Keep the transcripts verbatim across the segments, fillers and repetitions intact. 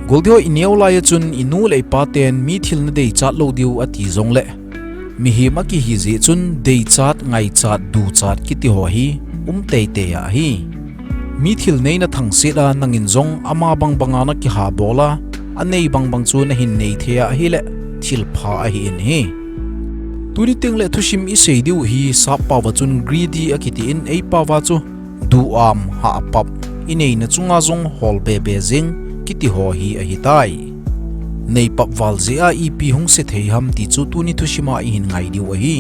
Goldie ho i neo lai a chun i nu le i pa ten mi thil na deichat lou diu a ti jong le, mihem a kihi jeh chun deichat, ngaichat, duchat kiti ho hi um teitei ahi. Mi thil neina thangset a nangin jong ama bangbang a na kiha bol a, a nei bangbang chu na hin nei thei a ahile thil pha ahi in ahi. Tuni teng le thusim i sei diu hi sap pao va chun greedy a kiti in, ei pao va chu duham, hahpap, i neina chunga jong hol bebe jing kiti ho hi ahi tai. Nei pap val jeh a ipi hung se thei ham ti chu tuni thusim a i hin ngai diu ahi.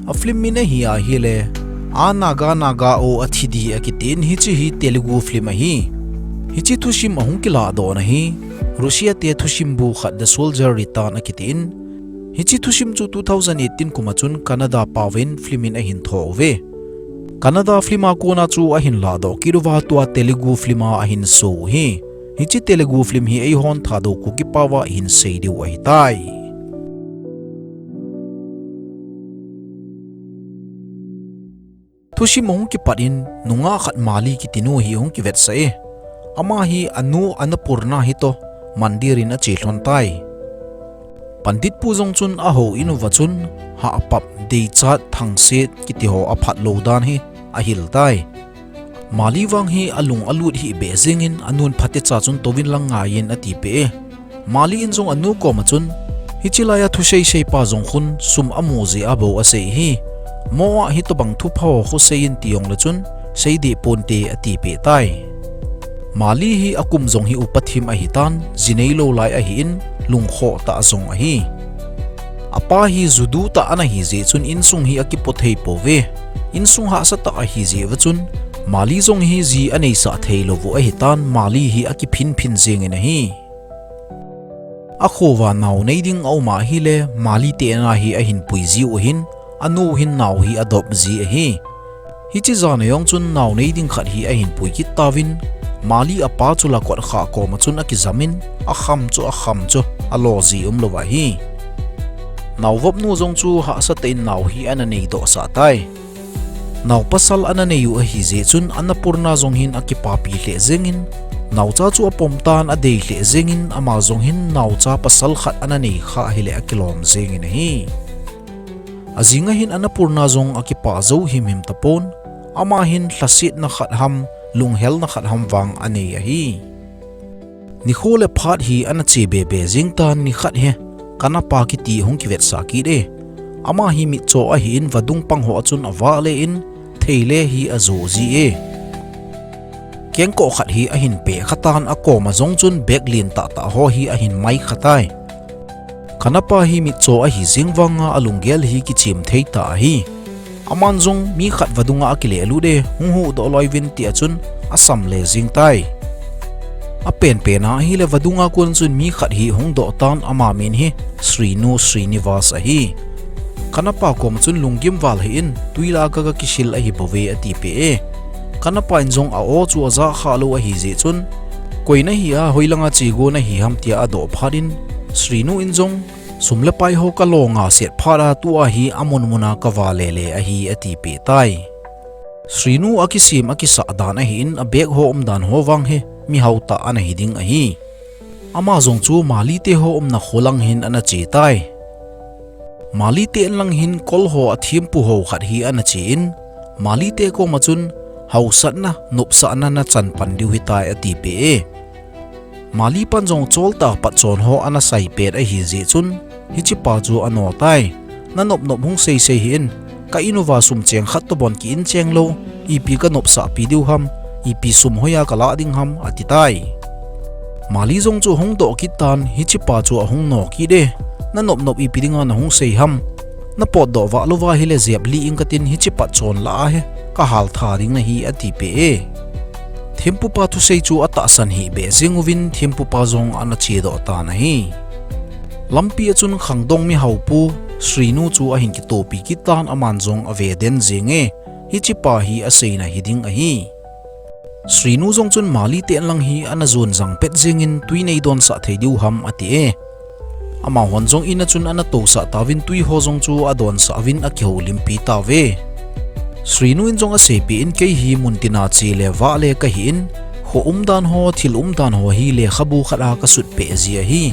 A film min ahi ahile, A Naga Naga O Athidi a kiti in, hiche hi Telugu film ahi. Hiche thusim a hung kilah doh na hi Russia te thusim bu khat The Soldier Return a kiti in, hiche thusim chu two thousand eighteen kum a chun Kannada pao vin film in a hin tho uve. Kannada film a kona chu a hin lah doh kit uva tua Telugu film a a hin so u hi. Hiche Telugu film hi ei hon Thadou Kuki pao va i hin sei diu ahi tai. Thusim a hung kipat in nungah khat Mali kiti nu hi hung kivetsah e. Ama hi a nu Annapurna hi toh mandir in a che lhon tai. Pandit pu jong chun a hou in uva chun hahpap, deichat, thangset kiti ho a phat lou dan hi a hil tai. Mali vang hi a lung a lut hih beh jing in a nun phatecha chun touvin lang ngai in a ti peh e. Mali in jong a nu kom a chun, hiche lai a thusei sei pa jong khun sum a mu jeh a bou a sei hi. Mo a hitobang thupha ho khu sei in ti jong le chun sei deh ponte a ti peh tai. Mali hi a kum jong hi upa thim ahi tan, ji nei lou lai ahi in, lungkhoh tah jong ahi. A pa hi ju du tah ana hi jeh chun insung hi a kipo thei pouve. Insung hahsa tah ahi jeh uva chun, Mali jong hi ji a neisah thei lou u ahi tan, Mali hi a kiphin phin jing in ahi. A kho uva nao nei ding a um ahile, Mali te na hi a hin pui ji u hin, a nu hin nao hi a dop ji ahi. Hiche jan a jong chun nao nei ding khat hi a hin pui kit tauvin, Mali a pa chu la kot kha kom a chun a kijam in, a kham chu a kham chu a lo ji um lou ahi. Nao vop nu jong chu hahsa tah in nao hi ana nei doh sah tai. Nao pasal ana nei u ahi jeh chun Annapurna jong hin a kipapi lheh jeng in, naocha chu a pom tan a dei lheh jeng in, ama jong hin naocha pasal khat ana nei kha ahile a kilom jeng in ahi. A jing a hin Annapurna jong a kipah jou himhim tapon, ama hin lhasetna khat ham, lunghelna khat ham vang a nei ahi. Nikho le phat hi ana che bebe jing tan, nikhat hi Kannappa kiti hung kivetsah kit e. Ama hi mitcho ahi in vadung pang ho a chun a vah le in thei le hi a jo ji e. Kengkoh khat hi a hin peh kha tan, a kom a jong chun bag lien tah tah ho hi a hin mai kha tai. Kannappa hi mitcho ahi jeng vang a a lunggel hi kichim thei tah ahi. Aman jong mi khat vadung a a kile lut e, hung huhdoh loi vin ti a chun a sam le jeng tai. A penpen a ahile vadung a kon chun mi khat hi hung doh tan, ama min hi Srinu Srinivas ahi. Kannappa kom a chun lunggim val hih in, tui la ka ga kisil ahi bou ve a ti peh e. Kannappa in jong a aw chu a ja kha lou ahi jeh chun, koi na hi a, hoilang a che go na hi ham tia a doh phat in, Srinu in jong, sum le pai ho ka lo nga set phat a tua hi a mun mun a ka va le le ahi a ti peh tai. Srinu a kisem a kisah dan ahi in a bag ho um dan ho vang hi mihao tah ana hi ding ahi. Ama jong chu Mali te ho umna kho lang hin ana che tai. Mali te in lang hin kol ho a thempu ho khat hi ana che in, Mali te kom a chun hausatna, nopsahna na chan pan diu hi tai a ti peh e. Mali pan jong chol tah a patchon ho ana sai pet ahi jeh chun, hiche pa chu a no tai. Na nop nop hung sei sei hih in, ka in uva sum cheng khat tobang ki in cheng lou, ipi ka nopsah pi diu ham, ipi sum hoi a ka lah ding ham, a ti tai. Mali jong chu hung doh kit tan, hiche pa chu a hung no kit e. Na nop nop ipi ding a na hung sei ham. Na potdoh vah lou va ahile jep lih ing ka tin, hiche patchon lah a hi ka hal tha ding na hi a ti peh e. Thempu pa thusei chu a tahsan hih beh jeng uvin thempu pa jong ana che doh tan ahi. Lampi a chun khangdong mihao pu Srinu chu a hin kitopi kit tan, aman jong a ve den jeng e. Hiche pa hi a seina hi ding ahi. Srinu jong chun Mali te in lang hi ana jon jang pet jeng in tui nei donsah thei diu ham a ti e. Amahon jong in a chun ana tousah tauvin tui ho jong chu a donsah uvin a kihoulimpi tauve. Srinu in jong a seipeh in kei hi mun tina che le vah le ka hi in, Kho umdan ho, thil umdan ho hi lekhabu khat a kasut peh ji ahi.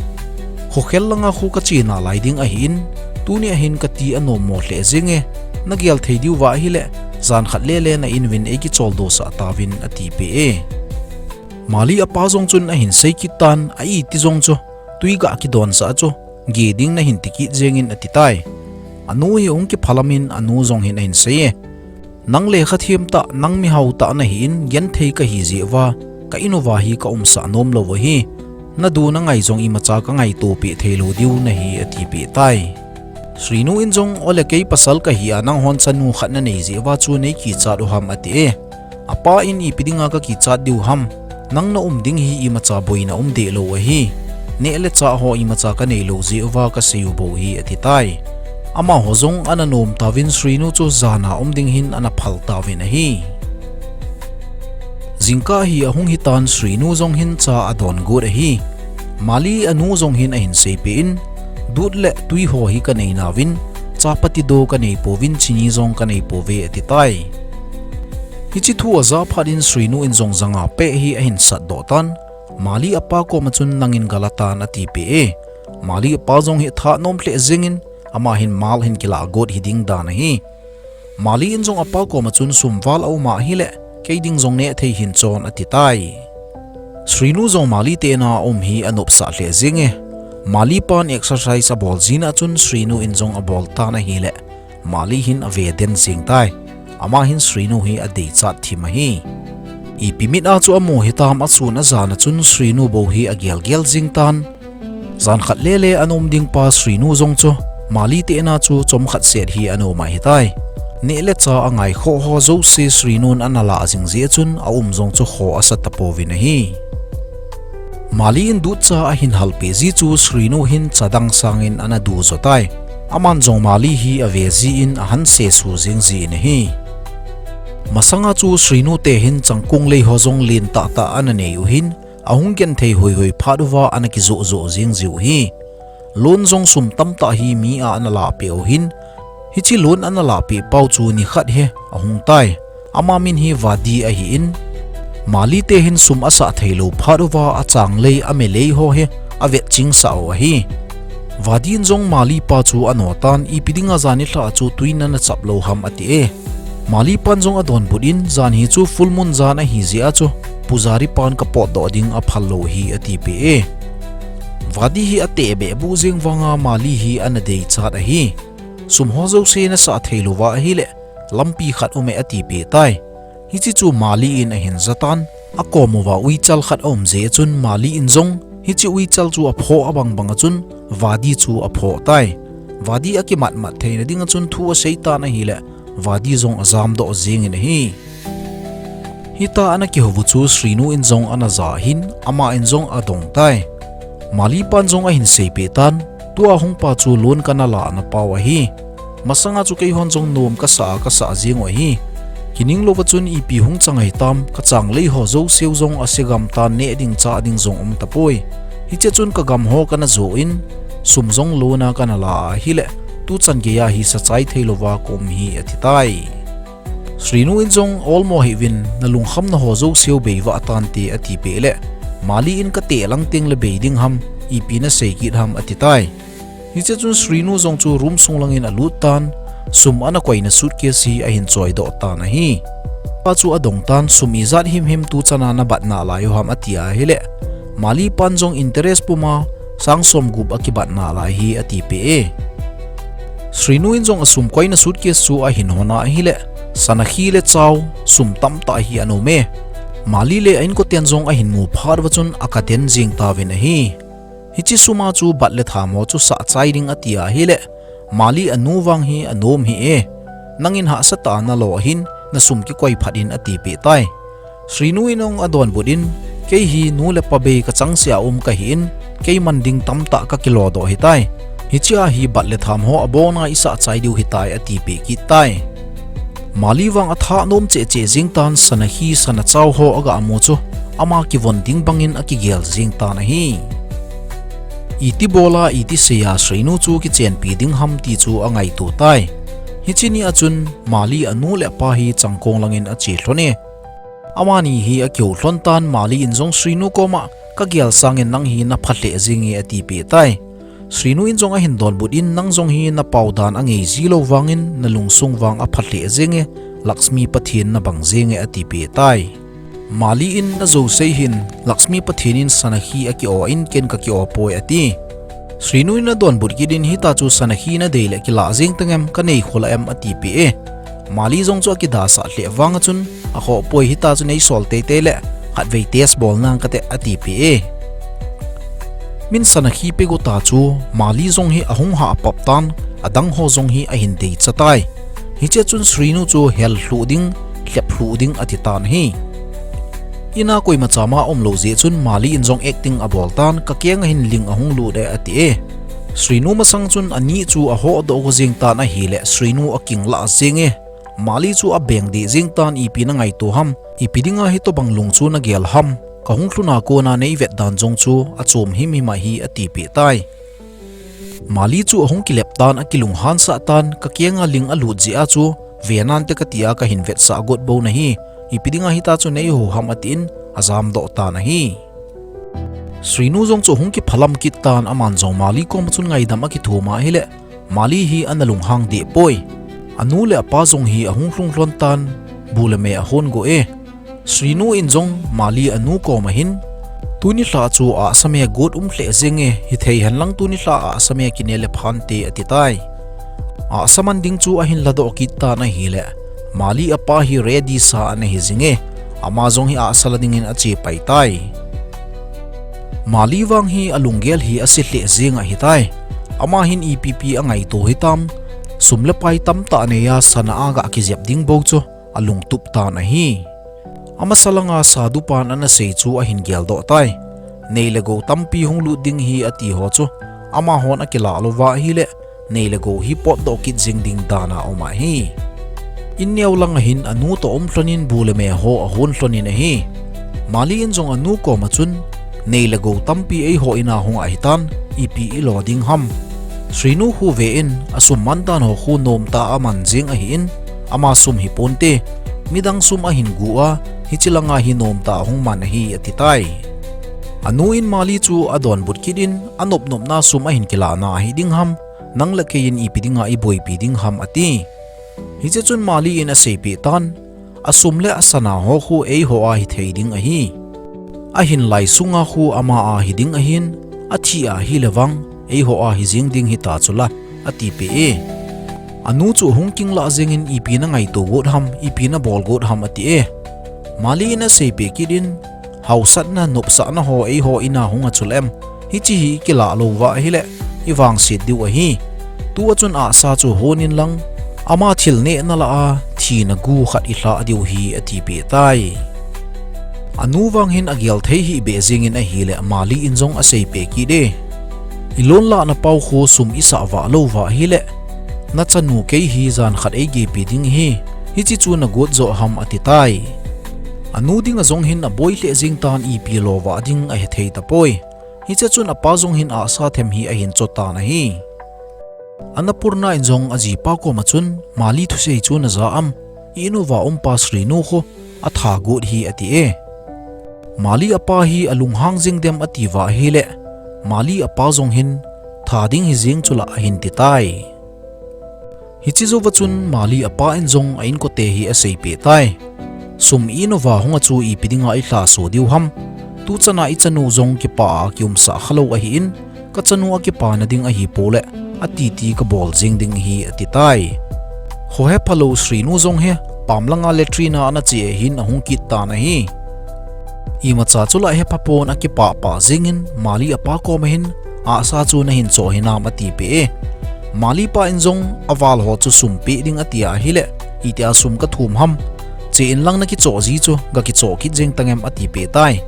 Khokhel langa kho kache nalai ding ahin, tuni ahin kati anom mo lheh jenge, nagel thei diu va ahile, jan khat lele na in uvin eikicholdo sah tauvin atipeh e. Mali apa jong chun ahin sei kit tan, a iti jong chu, tui ga kidon sah chu, ge ding nahin ti kit jengin atitai. Anu hi ahung kiphalam in anu jong hin ahin sei e. Nang lekha them tah, nang mihao tah nahin, genthei kahi jeh uva, ka in uva hi ka umsah nom lou ahi. Nadu nangai jong imacha kangaito peh thei lou diu nahi atipeh tai. Srinu in jong ole kei pasal kahi a nanghon chanu khat nanei jeh uva chu neikichat u ham ati e. Apa in ipi dinga kakichat diu ham. Nang na um ding hi imacha boina um deh lou ahi. Neh le chah ho imacha kanei lou jeh uva kasei u bou hi atitai. Amaho jong ana nom tauvin Srinu chu jana um ding hin ana phal tauvin ahi. Jingkah hi ahung hitan Srinu jong hin cha adon got ahi. Mali anu jong hin ahin seipeh in, dut le tui ho hi kanei nauvin, chapati do kanei pouvin chini jong kanei pouve atitai. Hiche thu aja phat in Srinu in jong janga peh hi ahin satdoh tan, Mali apa koma chun nangin gala tan atipeh e. Mali apa jong hi atha nom lheh jengin, ama hin mal hin kilah got hiding dan ahi. Mali in jong apa koma chun sum val aum ahile, kei ding jong neh thei hin chon atitai. Srinu jong Mali te ina aum hi anopsah lheh jenge. Mali pan exercise abol jina chun Srinu in jong abol tan ahile, Mali hin ave den jeng tai. Ama hin Srinu hi adeichat thim ahi. Ipi mit a chu amu hitam asun ajana chun Srinu bou hi agel gel jeng tan. Jan khat lele ana um ding pa Srinu jong chu, Mali te ina chu chomkhat set hi ana um ahitai. Neh le chah angaikhoh ho jouse Srinun ana lah jing jeh chun aum jong chu kho asa tapouvin ahi. Mali in dutcha ahin halpeh ji chu Srinu hin chadang sangin ana du jotai. Aman jong Mali hi ave jin ahan sesu jing jin ahi. Masanga chu Srinu te hin changkong lei ho jong lentah tah ana nei u hin, ahung genthei hoihoi phat uva ana kijoh joh jing jiu hi. Loan jong sum tamtah hi mi a ana lahpeh u hin, hiche loan ana lahpeh pau chu nikhat hi ahung tai. Ama min hi Vadi ahin, Mali te hin sum asah theilou phat uva achanglei amelei ho hi avetching sah u ahi. Vadi in jong Mali pa chu ano tan, ipi dinga jan nilhah chu tuin nana chap lou ham ati e. Mali pan jong adonbut in, jan hi chu full moon jan ahi jeh a chu, pujari pan kapotdoh ding aphal lou hi atipeh e. Vadi hi atehbeh buh jeng vanga Mali hi ana deichat ahi. Sum ho jouse nasah theilouva ahile, lampi khat ume atipeh tai. Hiche chu Mali in ahin jatan, akom uva uichal khat aum jeh a chun Mali in jong, hiche uichal chu aphoh abang bang a chun, Vadi chu aphoh tai. Vadi akimat mat theina dinga chun thu asei tan ahile, Vadi jong ajamdoh jengin ahi. Hita ana kihou u chu Srinu in jong ana ja hin, ama in jong adong tai. Mali pan jong ahin seipeh tan, tua hung pa chu loan kana lahna pau ahi. Masanga chu keihon jong nom kasah a kasah jeng u ahi. Kining louva chun ipi hung chang ahitam, kachanglei ho jouseu jong asegam tan, neh ding chah ding jong um tapoi. Hichea chun kagam ho kana joh in, sum jong loan a kana la ahile, tuchan geiya hi sachai theilouva kaum hi ati tai. Srinu in jong, olmo hih uvin, nalungkhamna ho jouseu beivah tante atipeh le, Mali in kateh lang tengle bei ding ham, ipi nasei kit ham ati tai. Hichea chun Srinu jong chu room sung langin alut tan, sum ana koina suitcase hi ahin choidoh tan ahi. Pa chu adong tan, sum ijat himhim tuchana nabat nalai u ham ati ahile, Mali pan jong interest puma, sang somgup akibat nalai hi atipeh e. Srinu in jong asum koina suitcase chu ahin hon ahile, sana khi le chao, sum tamtah hi ana um e. Mali le a inkoten jong ahin mu phat uva chun akiden jeng tauvin ahi. Hiche suma chu bat le tham ho chu sachai ding ati ahile, Mali anu vang hi anom hih e. Nangin hahsatah a nalo ahin, nasum kikoi phat in atipeh tai. Srinu in jong adonbut in, kei hi nu le pa bei kachangseh a um kahin, keiman ding tamtah kakilodoh ahitai. Hichea hi bat le tham ho abona isachai diu ahitai atipeh kit tai. Mali vang athanom cheh cheh jeng tan, sana khi sana chao ho agamu chu, ama kivon ding bangin akigel jeng tan ahi. Iti bola iti seiya Srinu chu kichenpi ding ham ti chu angaito tai. Hiche nia chun Mali anu le apa hi changkong langin ache lhon e. Amani hi akihou lhon tan, Mali in jong Srinu koma, "Kagel sangin nang hi napha lheh jenge," atipeh tai. Srinu in jong ahin donbut in, "Nang jong hi napao dan angei jilou vangin, nalungsung vang apha lheh jenge, Lakshmi Pathen nabang jenge," atipeh tai. Mali in, "Najou sei hin, Lakshmi Pathen in Sanakhi aki-o in, ken kaki-o poi," ati. Srinu in adonbut kit in, "Hita chu Sanakhi nadei le kilah jeng tangem, kanei khola em," atipeh e. Mali jong chu akidasah lheh vang a chun, "Akhoh poi, hita chu neisol teitei le, khatvei test bol nang kate," atipeh e. Min Sanakhi pe got a chu, Mali jong hi ahung hahpap tan, adang ho jong hi ahin deicha tai. Hichea chun Srinu chu hel lhuh ding, lhep lhuh ding ati tan ahi. Ina koima chama umlou jeh chun Mali in jong acting abol tan, "Kakenga hin ling ahung lut e," ati e. Srinu masang chun ani chu ahoh doh go jeng tan ahile, Srinu akinglah jeng e. Mali chu abeng deh jeng tan, "Ipi nangaito ham? Ipi dinga hitobang lung chu nagel ham? Kahung lhun a kona neivet dan jong chu achom himhim ahi," atipeh tai. Mali chu ahung kilep tan, akilunghan sah tan, "Kakenga ling alut jeh a chu, ve nante kati a kahin vetsah got bou nahi. Ipi dinga hita chu neihou ham?" atin, ajamdoh tan ahi. Srinu jong chu ahung kiphalam kit tan, aman jong Mali koma chun ngaidam akithum ahile, Mali hi ana lunghang deh poi. Anu le apa jong hi ahung lhung lhon tan, bu le me ahon go e. Srinu in jong Mali anu koma hin, "Tuni lha chu ahsa me got um lheh jenge, hithei henlang tuni lha ahsa me kine le phante," ati tai. Ahsa man ding chu ahin ladoh kit tan ahile, Mali apa hi ready sa ana hi jing e, ama jong hi ahsa la dingin ache pai tai. Mali vang hi alunggel hi ase lheh jeng ahitai. Ama hin ipi ipi angaito hitam, sum le pai tamtah nei a sana a ga kijep ding bou chu alungtup tan ahi. Amasa langa sadhu pan ana sei chu ahin geldoh tai. Nei le gou tampi hung lut ding hi ati ho chu, amahon akilah louva ahile, nei le gou hi potdoh kit jing ding dan a um ahi. In neo langa hin anu toh um lhonin bu le me ho ahon lhonin ahi. Mali in jong anu koma chun, "Nei le gou tampi eiho in a hung ahitan, ipi ilo ding ham? Srinu khu ve in, asum man dan ho khu nomtah a aman jing ahin, ama sum hi ponte, midang sum ahin gu a, hiche langa hi nomtah a hung man ahi," ati tai. Anu in Mali chu adonbut kit in, "Anop nopna sum ahin kilahna ahi ding ham? Nang le kei in ipi dinga iboipi ding ham?" ati. Hiche chun Mali in aseipeh tan, "Asum le asana ho khu eiho a hithei ding ahi. Ahin lai sunga khu ama a hiding ahin, athi ahile vang, eiho a hijing ding hita chula," atipeh e. Anu chu ahung kinglah jengin, "Ipi nangaito got ham, ipi nabol got ham?" ati e. Mali in aseipeh kit in, "Hausatna, nopsahna ho eiho in a hung a chule em? Hiche hi ikilah louva ahile, ivangset diu ahi. Tua chun ahsa chu honin lang, ama thil nehna lah a, thina gu khat ilhah diu hi," atipeh tai. Anu vang hin agel thei hih beh jengin ahile, Mali in jong aseipeh kit e. "Ilon lahna pau khu sum isah vah louva ahile, nachanu kei hi jan khat eigeipi ding ahi, hiche chu nagot joh ham?" ati tai. Anu dinga jong hin aboi lheh jeng tan, ipi lo vah ding ahethei tapoi. Hiche chun apa jong hin ahsa them hi ahin cho tan ahi. Annapurna in jong ajipa koma chun, "Mali thusei chu naja am? I-in uva umpa Srinu khu atha got hi," ati e. Mali apa hi alunghang jing dem atiuva ahile, Mali apa jong hin, "Tha ding hijeng chula," ahin ti tai. Hiche jouva chun Mali apa in jong a-inkote hi aseipeh tai. "Sum i-in uva hunga chu ipi dinga ilhaso diu ham? Tuchana ichanu jong kipah a kiumsah khalou ahin, kachanu akipana ding ahipole, atiti kabol jeng ding ahi," ati tai. Khohe phalou Srinu jong hi, pam langa latrine a ana che ahin ahung kit tan ahi. Imacha chula hephapon akipah pah jengin, Mali apa koma hin, "Ahsa chu nahin choh hinam?" atipeh e. Mali pa in jong, "Aval ho chu sum peh ding atia ahile, itia sum kathum ham? Che inlang nakichoh ji chu, gakichoh kit jeng tangem?" atipeh tai.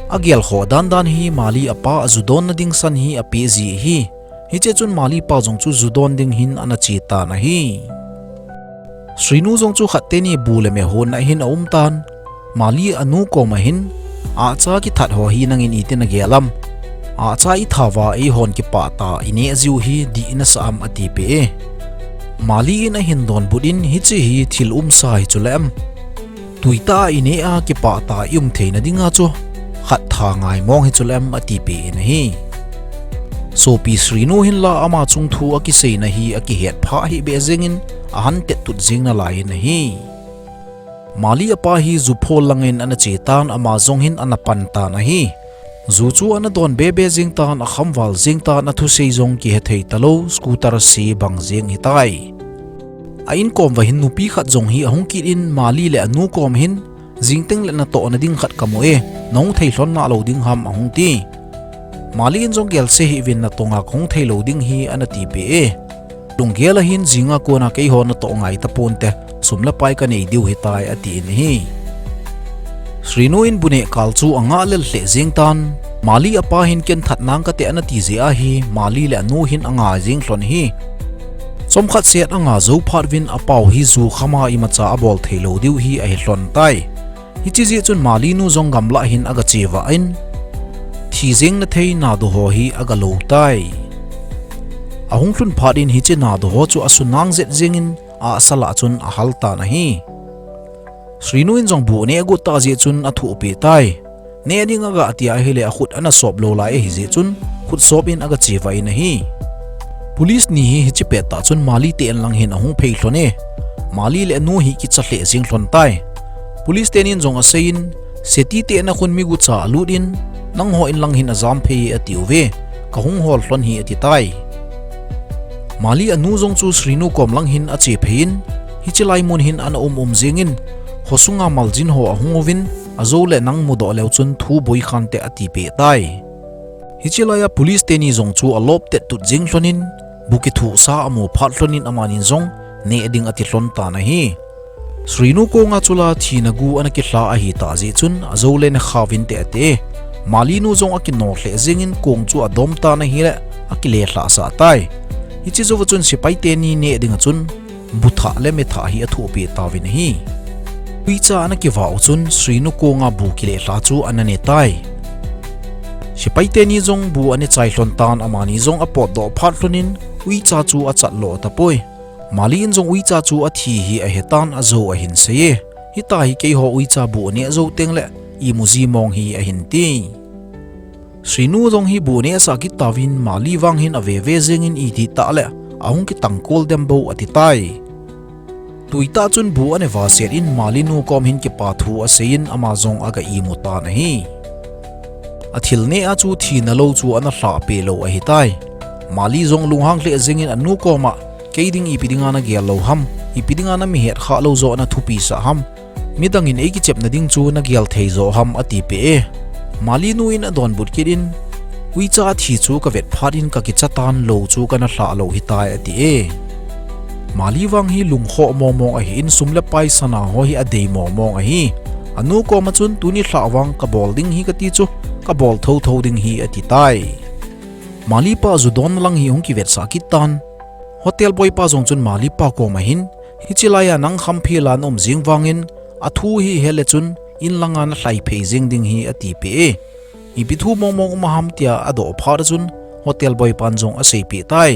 Agelkhoh dandan hi Mali apa ajudonna ding san hi apeh ji ahi. Hiche chun Mali pa jong chu judon ding hin ana che tan ahi. Srinu jong chu khat teni bu le me honna hin aum tan. Mali anu koma hin, "Ahcha kithat ho hi nangin iti nagel am? Ahcha ithauva eihon kipah tah a ineh jiu hi dih nasah am?" atipeh e. Mali in ahin donbut in, "Hiche hi thil umsa hi chule em? Tuitah a ineh a kipah tah a i um theina dinga chu khat tha ngai mong hi chuleh em, ati peh in ahi. Sopi Srinu hin la ama chung thu akiseina hi akihet pha hih beh jengin ahan tettut jeng nalai in ahi. Mali apa hi ju phol langin ana che tan, ama jong hin ana pan tan ahi. Ju chu ana don bebe jeng tan, akham val jeng tan, athusei jong kihethei talou, scooter se bang jeng hitai. A inkom uva hin nupi khat jong hi ahung kit in Mali le anu kom hin, "Jingteng le natohna ding khat kamu e, nahung thei lhon nalou ding ham?" ahung ti. Mali in jong, "Gelse hih uvin, natonga kahung thei lou ding hi," ana ti peh e. Lunggel a hin, "Jinga kona keiho natoh ngai taponte, sum le pai kanei diu hitai," ati in ahi. Srinu in bu neh kal chu angah lel lheh jeng tan, Mali apa hin ken that nang kate ana ti jeh a hi, Mali le anu hin angai jeng lhon ahi. Chomkhat set anga jou phat uvin apa u hi ju kham a imacha abol thei lou diu hi ahi lhon tai. Hiche jeh chun Mali nu jong gamlah hin aga che vah in, thi jeng na thei nado ho hi aga lo tai. Ahung lhun phat in hiche nado ho chu asu nang jet jengin, a sal a chun ahal tan ahi. Srinu in jong bu aneh agot tah jeh chun athuh peh tai. Neh ding aga ti ahile akhut ana sop lou lai ahi jeh chun, khut sop in aga che vah in ahi. Police ni hi hiche pet tah chun Mali te in lang hin ahung phei lhon e. Mali le anu hi kicha lheh jeng lhon tai. Police tenin jong asei in, "Seti te in a khun mi gucha alut in, nangho in lang hin ajam phei e," ati uve. "Kahung hol lhon hi," ati tai. Mali anu jong chu Srinu kom lang hin ache phei in, hiche lai mun hin ana um um jengin, khosunga maljin ho ahung uvin, "Ajou le nang mudoh leu chun thu boi khante," ati peh tai. Hiche lai a police teni jong chu alop tettut jeng lhon in, bu kithuhsa amu phat lhon in amani jong neh ding ati lhon tan ahi. Srinu konga chu la thina gu ana kilha ahi tah jeh chun, "Ajou le nekha uvinte," ati e. Mali nu jong akino lheh jengin kong chu adom tan ahile akile lhah sah tai. Hiche jou a chun sepai teni neh ding a chun bu thah le me thah hi athuh peh tauvin ahi. Uicha ana kivah u chun Srinu konga bu kile lha chu ana ne tai. Sepai teni jong bu ane chai lhon tan, amani jong apotdoh phat lhon in uicha chu achat lo tapoi. Mali in jong uicha chu athi hi ahe tan, ajou ahin sei e. "Hitia hi keiho uicha bu neh jou teng le imu ji mong hi," ahin ti. Srinu jong hi bu neh asah kit tauvin, Mali vang hin ave ve jengin iti tah le ahung kitang kol dem bou ati tai. Tuitah chun bu ane vaset in Mali nu kom hin kipa thu asei in ama jong aga imu tan ahi. Athil neh a chu thina lou chu ana lhah peh lou ahi tai. Mali jong lunghang lheh jengin anu koma, "Kei ding ipi dinga nagel lou ham? Ipi dinga nami het khah lou joh nathupi sah ham? Midang in eikichepna ding chu nagel thei joh ham?" ati peh e. Mali nu in adonbut kit in, "Uicha athi chu kavet phat in kakicha tan, lou chu kana lhah lou hitai," ati e. Mali vang hi lungkhoh mong mong ahi in sum le pai sana ho hi adei mong mong ahi. Anu koma chun, "Tuni lhah vang kabol ding hi kati chu, kabol thotho ding hi," ati tai. Mali pa ju don lang hi hung kivetsah kit tan. Hotel boy pa jong chun Mali pa koma hin, "Hiche lai a nang khamphel a naum jing vangin, athu hi hel le chun, in langa nalhai phei jing ding hi," ati peh e. "Ipi thu mong mong um ham?" tia adoh phat a chun, hotel boy pan jong asei peh tai.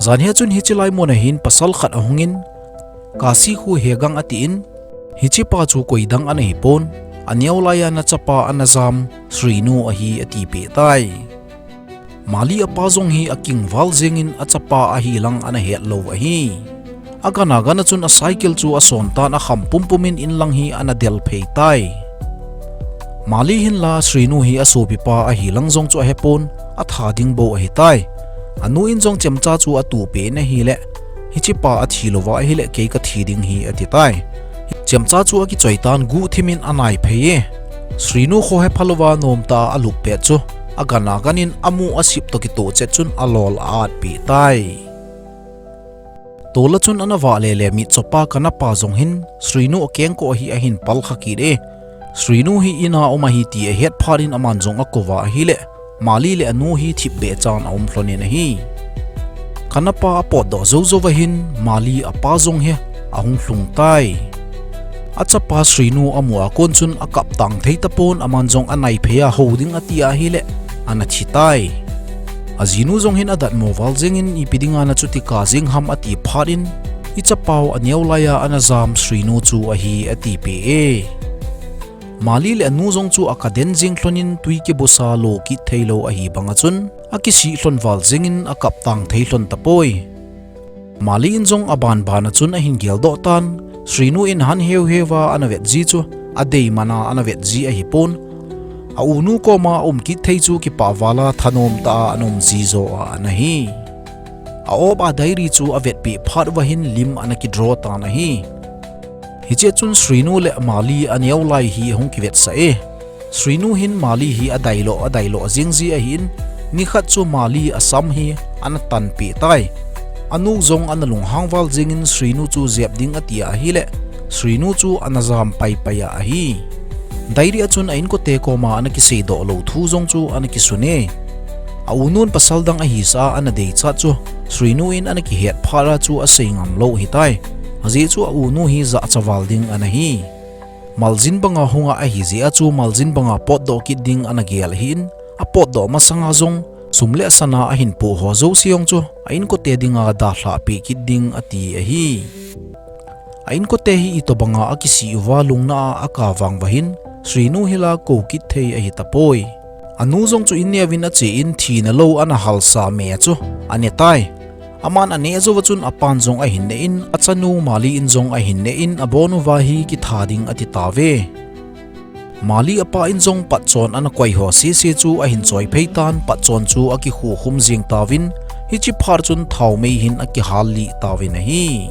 Jan hi a chun hiche lai mun a hin pasal khat ahung in, "Kasi khu hegang," ati in, "Hiche pa chu koi dang ana hi pon, aneo lai a nachapa ana jam Srinu ahi," ati peh tai. Mali apa jong hi akingval jengin achapa ahi lang ana het lou ahi. Agan agan a chun a cycle chu ason tan akham pumpum in in lang hi ana del phei tai. Mali hin la Srinu hi asopipa ahi lang jong chu ahepon, atha ding bou ahi tai. Anu in jong chemcha chu atuh peh in ahile, "Hiche pa athi louva ahile kei kathi ding hi," ati tai. Chemcha chu akichoi tan guhthim in anai phei e. Srinu khohe phalouva nomtah a alup pet chu, agan agan in amu asip toh kitoh chet chun alol a-at peh tai. Tol a chun ana vah lele mitchopa Kanapa jong hin Srinu akengkoh hi ahin palkha kit e. Srinu hi in a um ahi ti ahet phat in aman jong akou va ahile, Mali le anu hi thipbeh chan aum lhon in ahi. Kanapa apotdoh jou jou va hin Mali apa jong hi ahung lhung tai. Achapa Srinu amu a kon chun akap tang thei tapon, aman jong anai phei a hou ding ati ahile ana thi tai. Ajinu jong hin adatmo val jengin ipi dinga nachuti kap jing ham ati phat in, Ichapau aneo laiya ana jam Srinu chu ahi atipeh e. Mali le anu jong chu akah den jing lhonin tui kibusa lo kit theilou ahi banga chun akisih lhon val jengin akap tang thei lhon tapoi. Mali in jong abanbana chun ahin geldoh tan, Srinu in han heuheuva ana vet ji chu adei mana ana vet ji ahipon, a unu koma aum kit thei chu kipah vala thanom tah a ana um ji jo a ana hi. A-op a diary chu avetpeh phat uva hin lim ana kidraw tan ahi. Hichea chun Srinu le Mali aneo lai hi ahung kivetsah e. Srinu hin Mali hi adailo adailo jing ji ahin, nikhat chu Mali asam hi ana tanpeh tai. Anu jong ana lunghang val jengin Srinu chu jep ding atia ahile, Srinu chu ana jam paipai a ahi. Diary a chun a inkote koma ana kiseidoh lou thu jong chu ana kisun e. A unun pasal dang ahisah a ana deichat chu Srinu in ana kihet phat a chu asei ngam lou hitai. Ajeh chu a unu hi jahcha val ding ana hi. Maljin banga hunga ahi jeh a chu maljin banga potdoh kit ding ana gel ahin, apotdoh masanga jong sum le sana ahin poh ho jouse jong chu a inkote dinga dalhah peh kit ding ati ahi. A inkote hi itobanga akisih uva lungna a akah vang uva hin Srinu hi la kou kit thei ahi tapoi. Anu jong chu inneuvin achen thina lou ana halsa me a chu ane tai. Aman aneh jouva chun apan jong ahin neh in, achanu Mali in jong ahin neh in, abon uva hi kitha ding ati tauve. Mali apa in jong patchon ana koi ho sese chu ahin choi phei tan, patchon chu akikhukhum jeng tauvin, hiche phat chun thaomei hin akihal lih tauvin ahi.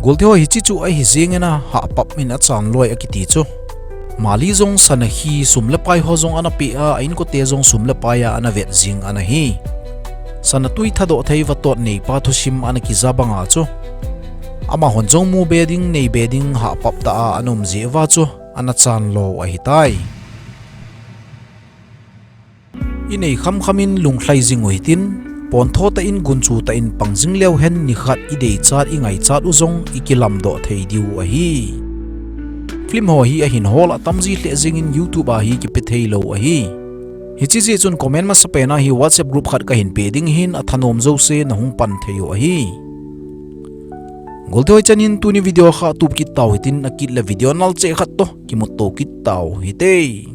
Golthe ho, hiche chu ahi jengin a, Hahpap in achan loi akiti chu. Mali jong sana hi sum le pai ho jong ana peh a, a inkote jong sum le pai a ana vet jing ana hi. Sana tui thadoh thei vatot neipa thusim ana kija banga chu, amahon jong mu be ding nei be ding Hahpap tah a ana um jeh uva chu ana chan lou ahitai. Inei khamkham in lunglhai jing u hitin, pontho tah in gunchu tah in pang jing leu hen nikhat ideichat ingaichat u jong ikilamdoh thei diu ahi. Film ho hi ahin hol atam ji lheh jengin YouTube a hi kipe theilou ahi. Hiche jeh chun comment masapen a hi WhatsApp group khat kahin pe ding ahin, athanom jouse nahung pan thei u ahi. Golthe ho, chanin tuni video kha tup kit tau hitin, akit le video nal cheh khat toh kimuto kit tau hite.